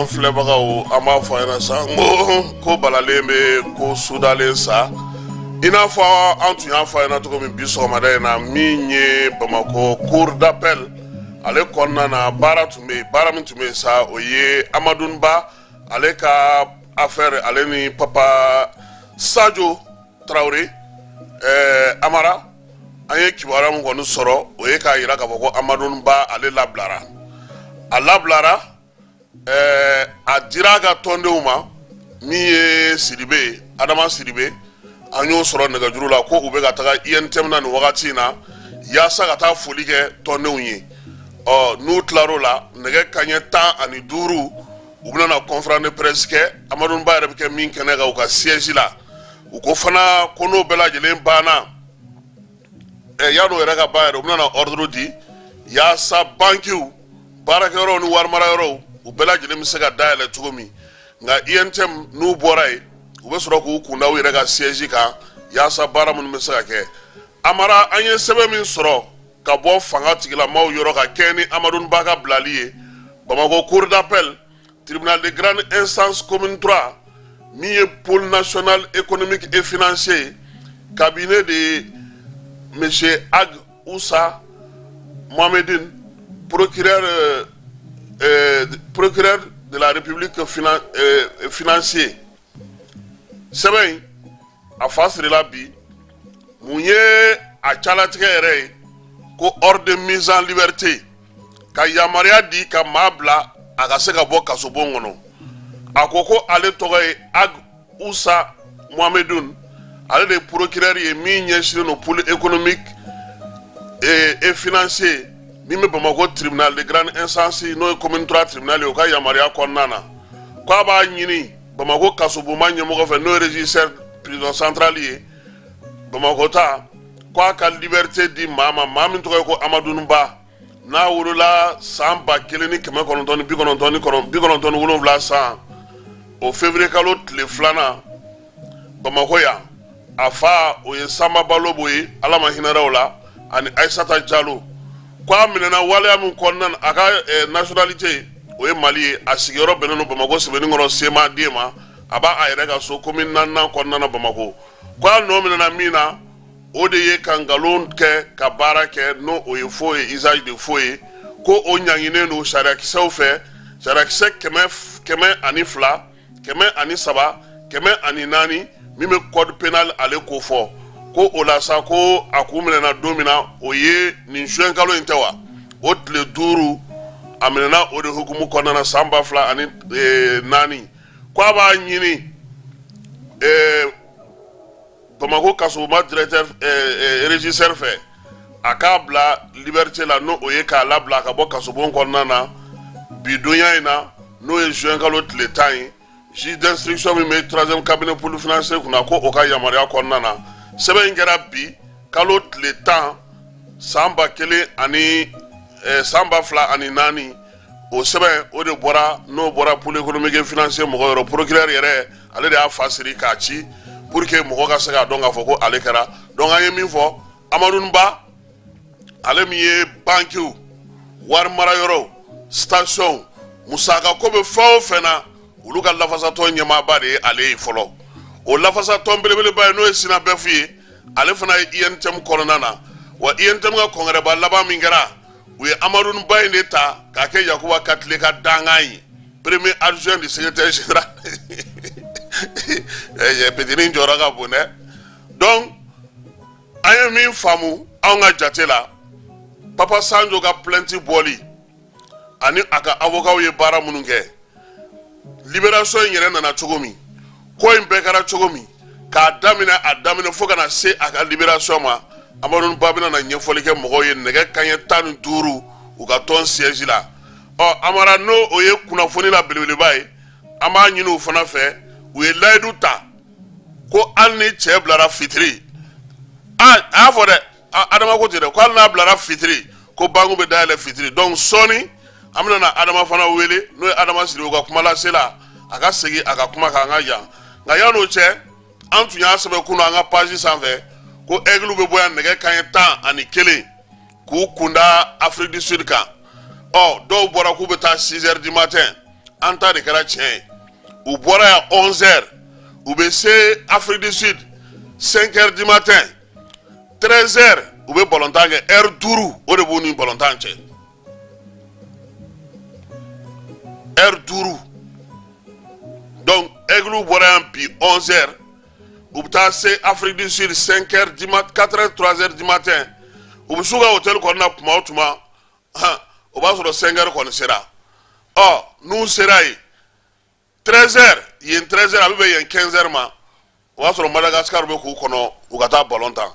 An filɛbagaw, an b'a fɔ ɲɛna sa ko ko balalen bɛ ko sudalen sa. I n'a fɔ an tun y'a fɔ ɲɛna cogo min bi sɔgɔmada in na, min ye Bamakɔ cour d'appel ale kɔnɔna na, baara tun bɛ yen. Baara min tun bɛ yen sa, o ye Amadou Ba ale ka affaire, ale ni Papa Sadio Tarawele. Amara, an ye kibaruya min kɔni sɔrɔ, o ye k'a jira k'a fɔ ko Amadou Ba ale labilara. A labilara, a dira a ka tɔndenw ma. Min ye Sidibe ye, Adama Sidibe, an y'o sɔrɔ nɛgɛjuru la ko u bɛ ka taga UNTM na nin wagati in na yaasa ka taa foli kɛ tɔndenw ye. Ɔ, n'u tilar'o la, nɛgɛ kaɲɛ 15, u bɛna na conférence de presse kɛ, Amadu Ba yɛrɛ bɛ kɛ min kɛnɛ kan u ka siège la. U ko fana ko n'o bɛɛ lajɛlen banna, yan'o yɛrɛ ka ban yɛrɛ, u bɛna na ordre di yaasa bankiw, baarakɛyɔrɔw ni warimarayɔrɔw, u bɛɛ lajɛlen bɛ se ka dayɛlɛ cogo min. Nka UNTM, n'u bɔra yen, u bɛ sɔrɔ k'u kunda u yɛrɛ ka siège kan yaasa baara minnu bɛ se ka kɛ. Amara, an ye sɛbɛn min sɔrɔ ka bɔ fanga tigilamaw yɔrɔ ka kɛɲɛ ni Amadu Ba ka bilali ye, Bamakɔ cour d'appel, tribunal de grande instance commune 3, min ye pôle national économique et financier, cabinet de monsieur Ag Oussa Mohamedine, procureur de la République financier. Sɛbɛn in a fa sirila bi. Mun ye a calatigɛ yɛrɛ ye? Ko ordre de mise en liberté, ka yamaruya di ka maa bila a ka se ka bɔ kasobon kɔnɔ. A ko ko ale tɔgɔ ye Ag Oussa Mohamedine, ale de ye procureur ye min ɲɛsinnen don pôle économique et financier min bɛ Bamakɔ tribunal de grande instance, n'o ye commune 3 tribunal ye, o ka yamaruya kɔnɔna na, k'a b'a ɲini Bamakɔ kasobonba ɲɛmɔgɔ fɛ, n'o ye régisseur prison centrale ye Bamakɔ ta, k'a ka liberté di maa ma, maa min tɔgɔ ye ko Amadu Ba, n'a wolola san 1997 san, o février kalo tile 2nan, Bamakɔ yan. A fa, o ye Sanba Balobo ye, Ala ma hinɛra o la, ani Ayisata Jalo. Ko a minɛna waleya min kɔnɔna na, a ka nationalité, o ye Mali ye. A sigiyɔrɔ bɛnnen don Bamakɔ Sɛbɛnnikɔrɔ sema den ma. A b'a a yɛrɛ ka so commune naaninan kɔnɔna na Bamakɔ. Ko a nɔ minɛna min na, o de ye ka nkalon kɛ ka baara kɛ, n'o o ye faux ye, usage de faux ye. Ko o ɲanginen don sariyakisɛw fɛ, sariyakisɛ 102, 103, 104 min bɛ code pénal ale ko fɔ. Ko o la sa, ko a kun minɛna don min na, o ye nin juin kalo in tɛ wa, o tile 5. A minɛna o de hukumu kɔnɔna na san 2004. Ko a b'a ɲini Bamakɔ kasobonba directeur, régisseur fɛ, a k'a bila liberté la, n'o o ye k'a labila ka bɔ kasobon kɔnɔna na bi donya in na, n'o ye juin kalo tile 10 ye. Juge d'instruction min bɛ troisième cabinet pôle financier kunna, ko o ka yamaruya kɔnɔna na, sɛbɛn in kɛra bi kalo tile 10, san ba kelen ani san 2004. O sɛbɛn, o de bɔra, n'o bɔra pôle économique et financier mɔgɔ yɔrɔ. Procureur yɛrɛ, ale de y'a fa siri k'a ci pour que mɔgɔ ka se k'a dɔn k'a fɔ ko ale kɛra. Donc an ye min fɔ, Amadu Ba, ale min ye bankiw, wari marayɔrɔw, station, musaka ko bɛ fɛn o fɛn na, olu ka lafasatɔn ɲɛmaaba de ye ale ye fɔlɔ. O lafasatɔn belebeleba ye, n'o ye SYNABEF ye, ale fana ye UNTM kɔnɔna na wa. UNTM ka congrès ba laban min kɛra, u ye Amadu Ba in de ta k'a kɛ Yakuba Katile ka dankan ye, premier adjoint du secrétaire général. Petini jɔyɔrɔ ka bon dɛ. Donc an ye min faamu anw ka jate la, Papa Sanjo ka plainte bɔli ani a ka avocat ye baara minnu kɛ, libération in yɛrɛ nana cogo min, ko in bɛɛ kɛra cogo min, k'a daminɛ a daminɛ fo ka na se a ka libération ma, Amadu Ba bɛna na ɲɛfɔli kɛ mɔgɔw ye nɛgɛ kaɲɛ 15 u ka tɔn siège la. Ɔ, Amara, n'o o ye kunnafoni la belebeleba ye, an b'a ɲini u fana fɛ. U ye layidu ta ko hali ni cɛ bilara fitiri, a a y'a fɔ dɛ, Adama ko ten dɛ, ko hali n'a bilara fitiri, ko banque bɛ dayɛlɛ fitiri. Donc sɔɔni an bɛna na Adama fana wele, n'o ye Adama Sidibe ka kuma lasela, a ka segin a ka kuma kan an ka yan. Nka yan'o cɛ, an tun y'a sɛbɛn kunun an ka page sanfɛ ko Aigle bɛ bɔ yan nɛgɛ kaɲɛ 11 k'u kunda Afrique du Sud kan. Ɔ, dɔw bɔra k'u bɛ taa 6 heures du matin. An ta de kɛra tiɲɛ ye. U bɔra yan 11 heures, u bɛ se Afrique du Sud 5 heures du matin, 13 heures u bɛ balontan kɛ. Heure 5, o de b'u ni balontan cɛ, heure 5. Donc Aigles bɔra yan bi 11 heures, u bɛ taa se Afrique du Sud 5 heures du matin, 4 heures, 3 heures du matin. U bɛ s'u ka hôtel kɔnɔna tuma o tuma, o b'a sɔrɔ 5 heures kɔni sera. Ɔ, n'u sera yen 13 heures, yen 13 heures, a bɛ bɛn yen 15 heures ma, o b'a sɔrɔ Madagascar bɛ k'u kɔnɔ u ka taa ballon tan.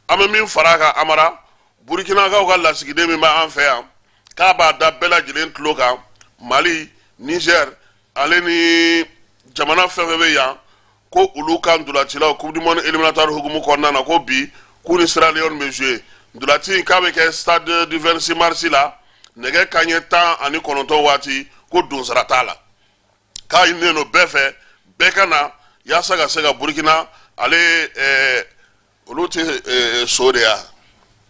An bɛ min fara a kan, Amara, Burukinakaw ka lasigiden min b'an fɛ yan, k'a b'a da bɛɛ lajɛlen tulo kan, Mali, Niger, ale ni jamana fɛn fɛn bɛ yan, ko olu ka ntolacilaw, Coupe du monde éliminatoire hukumu kɔnɔna na, ko bi k'u ni Sierra Leone bɛ jouer. Ntolaci in k'a bɛ kɛ stade du 26 mars la, nɛgɛ kanɲɛ 19 waati, ko donsara t'a la, k'a ɲininen don bɛɛ fɛ, bɛɛ ka na yaasa ka se ka Burukina ale olu tɛ so de ya,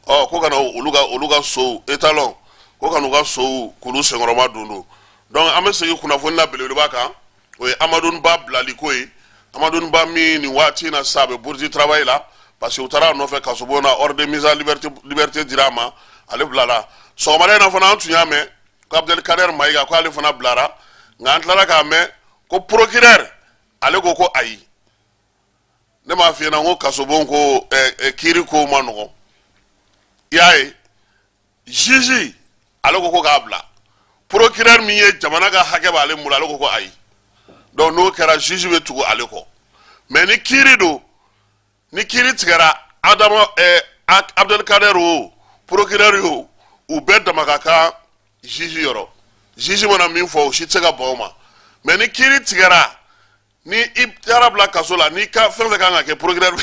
ɔ, ko ka na olu ka sow étalon, ko ka n'u ka sow k'olu senkɔrɔma don. Donc an bɛ segin kunnafoni na belebeleba kan, o ye Amadou Ba bilali ko ye. Amadou Ba min nin waati in na sisan a bɛ bourse du travail la, parce que u taara a nɔfɛ kasobon na, ordre de mise en liberté dira a ma, ale bilala. Sɔgɔmada in na fana, an tun y'a mɛn ko Abdelkader Mayiga, ko ale fana bilara, nka an tilara k'a mɛn ko procureur ale ko ko ayi. Ne m'a f'i ɲɛna ko kasobon ko kiiri ko ma nɔgɔn. I y'a ye, juge ale ko ko k'a bila, procureur min ye jamana ka hakɛ b'ale bolo, ale ko ko ayi. Donc n'o kɛra, juge bɛ tugu ale kɔ. Mais ni kiiri don, ni kiiri tigɛra, Adama Abdelkader o, procureur o, u bɛɛ dama ka kan juge yɔrɔ. Juge mana min fɔ, o si tɛ se ka ban o ma. Mais ni kiiri tigɛra, ni i taara bila kaso la, n'i ka fɛn fɛn kan ka kɛ procureur.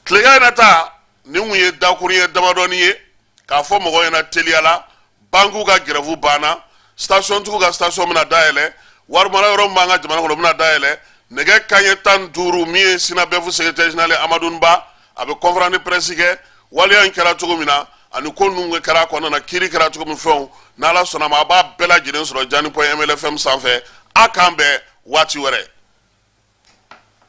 Tilegan in na ta, nin kun ye dakuruɲɛ damadɔni ye k'a fɔ mɔgɔw ɲɛna teliya la. Bankiw ka grève banna, station tigiw ka station bɛna dayɛlɛ, wari mara yɔrɔ min b'an ka jamana kɔnɔ, o bɛna dayɛlɛ nɛgɛ kanɲɛ 15. Min ye SYNABEF secrétaire général ye, Amadou Ba, a bɛ conférence de presse kɛ, waleya in kɛra cogo min na ani ko ninnu kɛra a kɔnɔna na, kiiri kɛra cogo min, fɛnw, n'Ala sɔnna ma, a b'a bɛɛ lajɛlen sɔrɔ jani point mlfm sanfɛ. A k'an bɛn waati wɛrɛ.